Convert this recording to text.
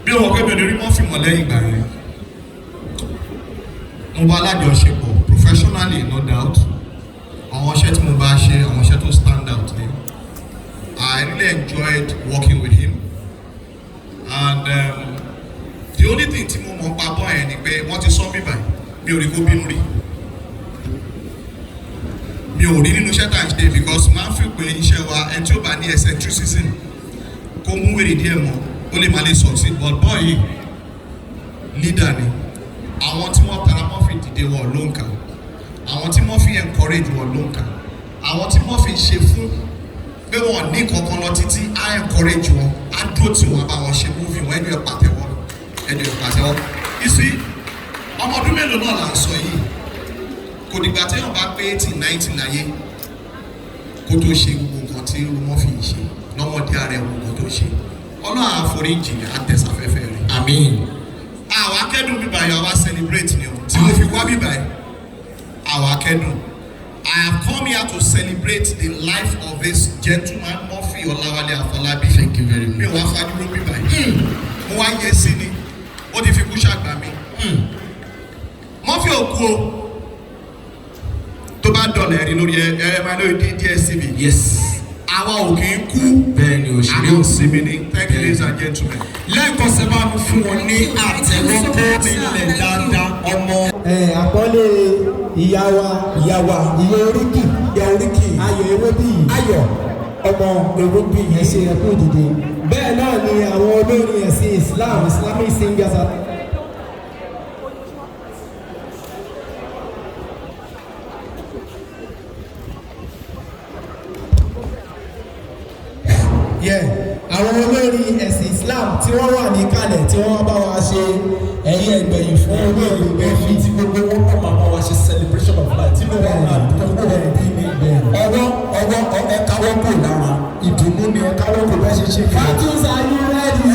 Bí wọn pé mi ò ní rí Murphy mọ́ lẹ́yìn ìgbà yẹn. Mo bá alájọṣepọ̀ professionally, no doubt. Àwọn iṣẹ́ tí mo bá ṣe, àwọn iṣẹ́ tó stand out ni. I really enjoyed working with him and the only thing tí mo mọ̀ pa bọ́ yẹn ni pé wọ́n ti sọ mí báyìí, mi ò rí kó bínú rí, mi ò rí nínú iṣẹ́ tá à ń ṣe, because máa ń fi pé iṣẹ́ wa, ẹni tí ó bá ní eccentricism, kó mú wèrè díẹ̀ mọ́, ó lè má lè succeed. But boy yìí, leader ni. Àwọn tí wọ́n tara Murphy dìde, wọn ló ń kà. Àwọn tí Murphy encourage, wọn ló ń kà. Àwọn tí Murphy ṣe fún pé wọn ní kankan lọ títí, á encourage wọn, á dúró tí wọn bá wọn ṣe movie wọn. Ẹni ẹ pàtẹ́wọ́, ẹni ẹ pàtẹ́wọ́. You see, ọmọ ọdún mélòó náà là ń sọ yìí? Kò dìgbà téèyàn bá pé 80, 90 láyé kó tó ṣe gbogbo nǹkan tí Murphy ṣe lọ́mọdé ara ẹ̀, gbogbo nǹkan tó ṣe. Ọlọ́run àforíjì, àtẹ̀sáfẹ́fẹ́ rẹ̀. Àmín. Àwa kẹ́dùn bíbá yìí, àwa celebrate ni o. Tí mo fi wá bíbá yìí, àwa kẹ́dùn. I have come here to celebrate the life of this gentleman, Murphy Ọláwálé Afọlábí. Thank you very much. Mi ò wá fajúro bíbá yìí, mo wá yẹ sí ni, ó ti fi kú ṣàgbà mi. Murphy ò kú o. Tó bá dọ̀lẹ̀ rí lórí ẹ, ẹ máa lórí DSTV. Àwa ò kì í kú. Bẹ́ẹ̀ ni, òṣèré Àwọn sinmi ni. Thank you, ladies and gentlemen. Lẹ́ẹ̀kan sẹ́, bá mi fún wọn ní àtẹ̀wọ́ kó nílẹ̀ dáadáa ọmọ. Ẹ àpọ́nlé ìyá wa. Ìyá wa. Ìyá oríkì. Ìyá oríkì. Ayọ̀ Ewébíyì. Ayọ̀ ọmọ Ewébíyì. Ẹ ṣe, ẹkú ìdìde. Bẹ́ẹ̀ náà ni àwọn olórin ẹ̀sìn Islam, Islamic singers. Yeah, àwọn olórin ẹ̀sìn Islam tí wọ́n wà níkàlẹ̀, tí wọ́n bá wa ṣe ẹ̀yẹ ìgbẹ̀yìn fún olóògbé Èyí tí gbogbo wọn kọ́ máa bá wa ṣe celebration of life tí mo wà máa dùn ó bí ní ọwọ́ ọwọ́, ẹ káwọ́ kò lára ìdùnnú ni, ẹ káwọ́ kò bẹ́ẹ̀ ṣe ṣe. Fatus, are you ready?